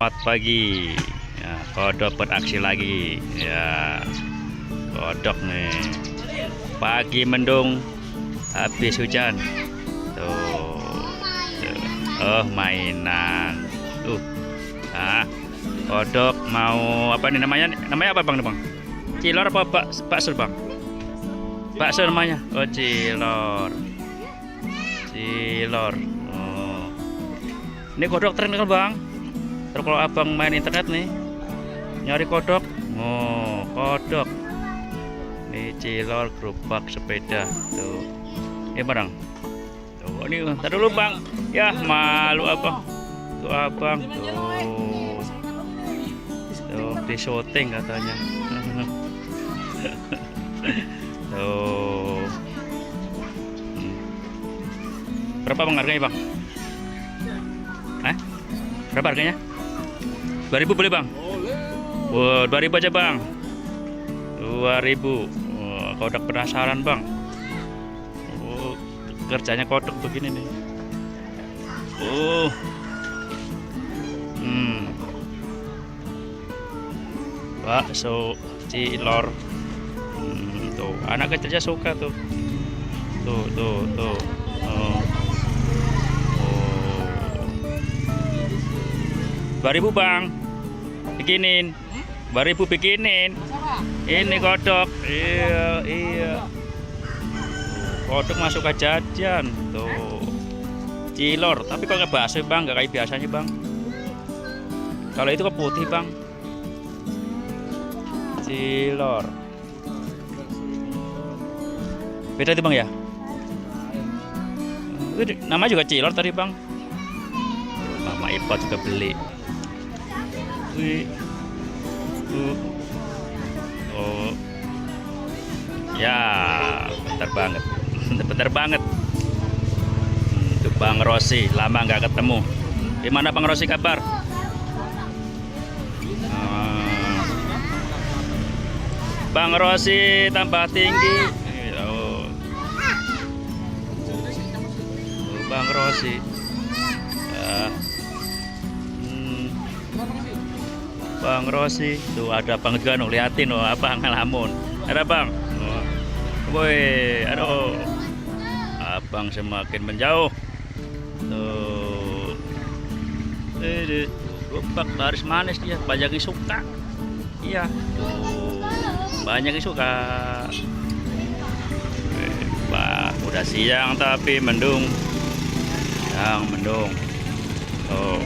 Selamat pagi. Ya, kodok beraksi lagi. Ya, kodok nih. Pagi mendung, habis hujan. Tuh. Oh, mainan. Nah, kodok mau apa nih namanya? Namanya apa bang? Bang? Cilor apa bakso bang? Bakso namanya. Oh, cilor. Cilor. Oh. Ini kodok tren kan bang? Terus kalau abang main internet nih, nyari kodok, oh kodok, ini cilor gerobak sepeda, tuh, ini barang, tuh, ini tadi dulu bang, ya malu abang, tuh abang, tuh di syuting katanya, tuh, berapa bang harganya bang? Berapa harganya? 2000 boleh bang? Wow, 2000 aja bang. 2000. Wah, kodok penasaran bang. Oh, kerjanya kodok begini nih. Oh. Bakso cilor. Tuh, anak kecilnya suka tuh. Tuh. Oh. 2000 bang. Bikinin. 2000 bikinin. Ini kodok. Iya. Kodok masuk ke jajan. Tuh. Cilor, tapi kalau nggak bakso bang, nggak kayak biasanya bang. Kalau itu ke putih bang. Cilor. Beda itu bang ya? Itu nama juga cilor tadi bang. Mama Ipot juga beli. Oh. Ya, bentar banget. Bentar banget. Itu Bang Rosi, lama nggak ketemu. Gimana Bang Rosi kabar? Bang Rosi tambah tinggi. Oh. Bang Rosi. Bang Rosi, tuh ada Bang juga liatin apa ngelamun. Ada Bang. Woi, aduh. Abang semakin menjauh. Tuh. Gerobak laris manis dia, banyak yang suka. Iya. Tuh. Banyak yang suka. Wah, udah siang tapi mendung. Yang mendung. Oh.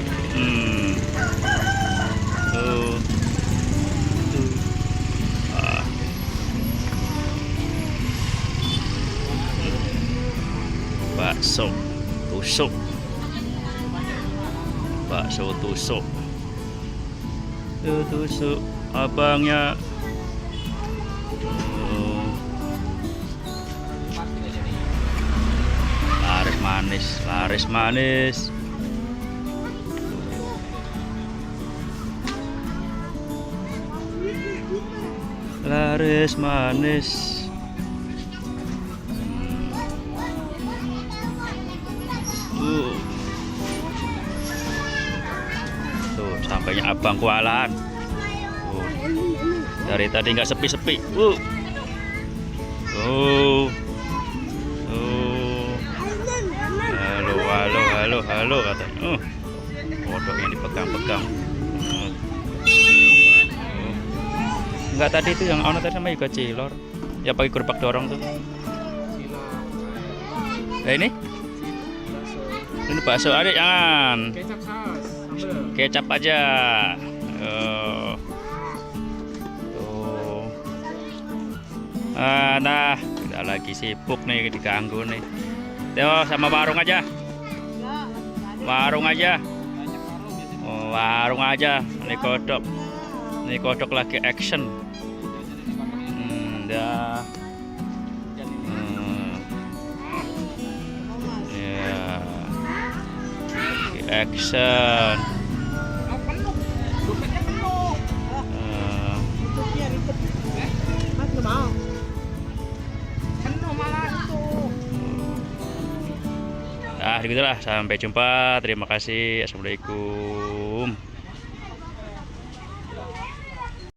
Bakso tusuk, bakso tusuk, tusuk abangnya. Laris manis, laris manis. Laris manis. Tuh sampainya abang kualan. Dari tadi nggak sepi-sepi. Halo katanya. Kodok yang dipegang-pegang. Enggak, tadi itu yang ono tadi sama juga cilor. Ya pakai gerobak dorong tuh. Nah ini bakso, adik jangan. Kecap saus, sambal. Kecap aja. Tuh. Nah, udah lagi sibuk nih, diganggu nih. Tuh sama warung aja. Warung aja. Oh, warung aja. Ini kodok. Ini kodok lagi action. Dah. Ya. Action. Nah, begitulah. Sampai jumpa. Terima kasih. Assalamualaikum.